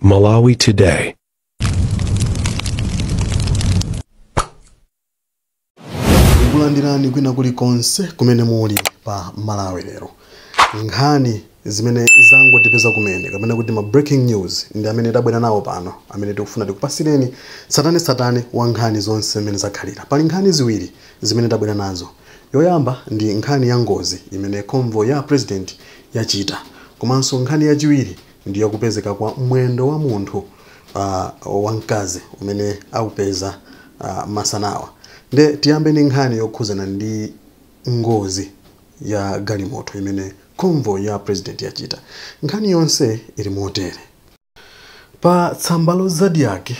Malawi Today. Kulandirani kwina kulikonse kumene muli pa Malawi Lero. Nkhani zimene zangotipeza kumene, kapena kuti ma breaking news, ndi amene tabwera nawo pano, amene tikufuna tikupasireni tsatanetsatane wa nkhani zonse zimene zakhalira. Pali nkhani ziwiri zimene tabwera nazo. Yoyamba ndi nkhani ya ngozi imene convoy ya president yachita, komanso nkhani yachiwiri ndi yakupezeka kwa mwendo wa munthu wamkazi umene akupeza masanawa. Nde tiyambe ndi nkhani yokhuzana ndi ngozi ya galimoto imene convoy ya president yachita. Nkhani yonse ili motere. Pa tsamba la Zodiak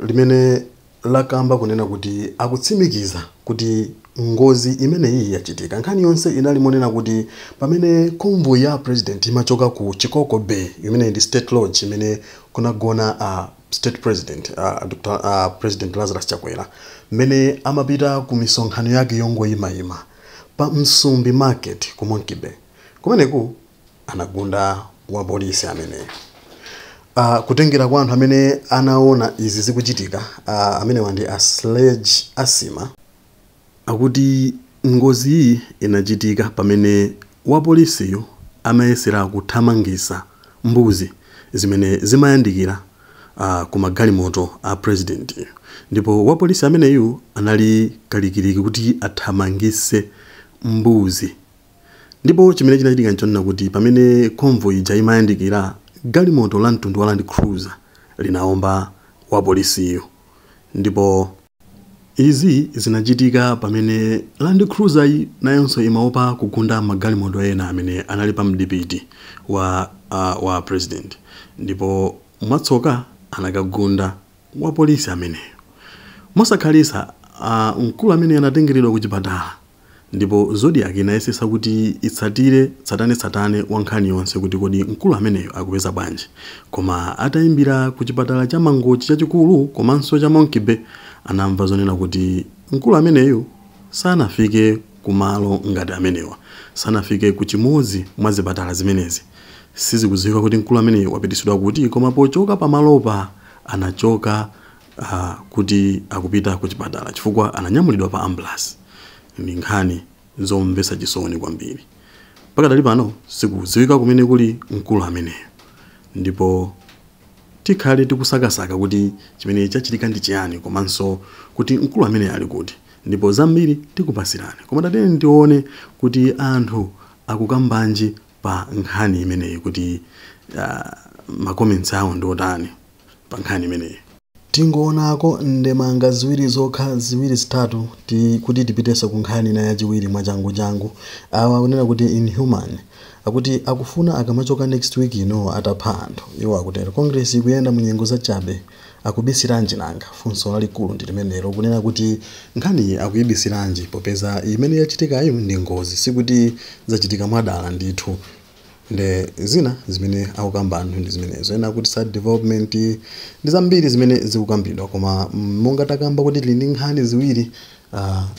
limene lakamba kunena kuti akutsimikiza kuti ngozi imeneyi yachitika. Nkhani yonse inali monena kuti pamene convoy ya president imachoka ku Chikoko Bay, imene ndi State Lodge imene kunagona state president, Dr. President Lazarus Chakwera, mmene amapita ku misonkhano yake yongoyimayima pa Msumbi Market ku Monkey Bay, kumeneku anagunda wa polisi ameneyo. Kutengera kwa anthu amene anaona izi zikuchitika, amenewa ndi a Sledge Asima, akuti ngozi iyi inachitika pamene wapolisiyo amayesera kuthamangisa mbuzi zimene zimayandikira ku magalimoto a president, ndipo wapolisi ameneyu anali kalikiliki kuti athamangise mbuzi. Ndipo chimene chinachitika nchonena kuti pamene convoy ija imayandikira, galimoto la mtundu wa Land Cruiser linaomba wapolisiyo, ndipo izi zinachitika pamene Land Cruiser iyi nayonso imaopa kugunda magalimoto ena amene anali pa mdipiti wa president, ndipo mwatsoka anakagunda wapolisi ameneyo. Mosakhalisa mkulu amene anatengeredwa ku chipatala, ndipo Zodiak inayesesa kuti itsatire tsatanetsatane wa nkhani yonse kuti kodi mkulu ameneyo akupeza bwanji, koma atayimbira ku chipatala cha Mangochi chachikulu komanso cha Monkey Bay, anamva zonena kuti mkulu ameneyo sanafike kumalo ngati amenewa, sanafike ku chimodzi mwa zipatala zimenezi. Sizikudziwika kuti mkulu ameneyo wapitisidwa kuti, koma pochoka pamalopa anachoka kuti akupita ku chipatala chifukwa ananyamulidwa pa ambulance. Ndi nkhani zomvetsa chisoni kwambiri. Pakadali pano sikudziwika kumene kuli mkulu ameneyo, ndipo tikhale tikusakasaka kuti chimene chachitika ndi chiyani, komanso kuti mkulu ameneyo ali kuti, ndipo zambiri tikupasirani. Koma tatiyeni tione kuti anthu akukambanji pa nkhani imeneyi, kuti ma comments awo ndi otani pa nkhani imeneyi. Tingoonako ndemanga ziwiri zokha, ziwiri zitatu, kuti tipitenso ku nkhani ina yachiwiri mwachangu-changu. Awa akunena kuti inhuman, akuti akufuna akamachoka next week ino atapha anthu. Iwo akutero. Congress ikuyenda mu nyengo zachabe, akubisiranji nanga? Funso lalikulu ndi limenelo, kunena kuti nkhaniyi akuyibisiranji popeza imene yachitikayo ndi ngozi, sikuti zachitika mwadala ndithu. Nde zina zimene akukamba anthu ndi zimenezo. Ena akuti sad development, ndi zambiri zimene zikukambidwa, koma monga takamba kuti tili ndi nkhani ziwiri,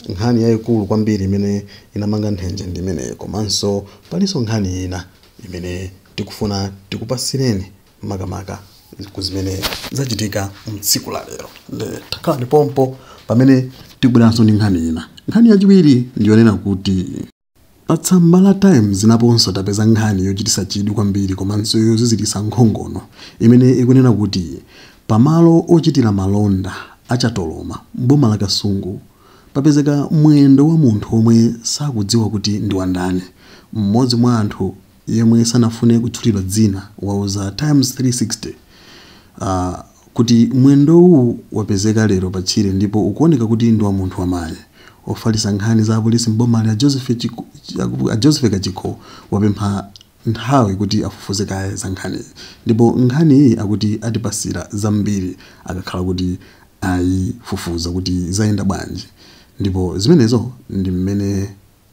nkhani yayikulu kwambiri imene inamanga nthenje ndi imeneyo, komanso palinso nkhani ina imene tikufuna tikupasireni makamaka ku zimene zachitika mtsiku la lero. Nde takhala pompo pamene tikubweranso ndi nkhani ina. Nkhani yachiwiri ndiyonena kuti pa tsamba la Times naponso tapeza nkhani yochititsa chidwi kwambiri komanso yoziziritsa nkhongono, imene ikunena kuti pamalo ochitira malonda achatoloma mboma la Kasungu papezeka mwendo wa munthu omwe sakudziwa kuti ndi wandani. Mmodzi mwa anthu yemwe sanafune kutchulidwa dzina wauza Times 360 kuti mwendowu wapezeka lero patchire ndipo ukuoneka kuti ndi wa munthu wamayi. Ofalitsa nkhani za apolisi mbomali a Joseph Kachikho wapempha nthawi kuti afufuze kaye za nkhaniyi, ndipo nkhaniyi akuti atipasira zambiri akakhala kuti ayifufuza kuti zayenda bwanji. Ndipo zimenezo ndi mmene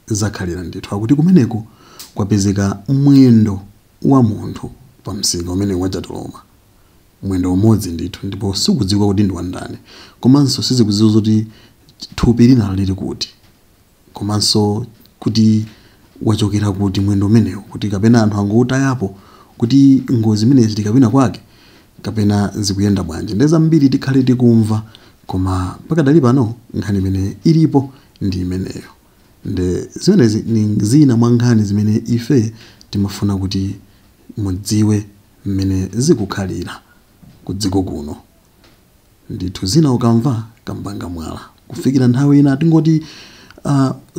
zakhalira ndithu. Akuti kumeneko kwapezeka mwendo wa munthu pa msika umene wachatoloma, mwendo umodzi ndithu, ndipo sikudziwika kuti ndi wandani, komanso sizikudziwika kuti thupi lina lili kuti, komanso kuti wachokera kuti mwendo umenewo, kuti kapena anthu angoutayapo kuti ngozi imene yachitika kwina kwake. Kapena zikuyenda bwanji? Ndi zambiri tikhale tikumva, koma pakadali pano nkhani imene ilipo ndi imeneyo. Ndi zimenezi ni zina mwa nkhani zimene ife timafuna kuti mudziwe mmene zikukhalira ku dziko kuno. Ndithu, zina ukamva kambanga mwala. Kufikira nthawi ina, tingoti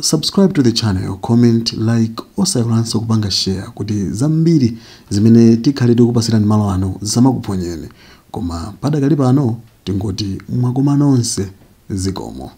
subscribe to the channel, comment, like, osayiwalanso kupanga share kuti zambiri zimene tikhale tikupasirani malo ano zisamakuphonyeni. Koma padakali pano tingoti mwakoma nonse, zikomo.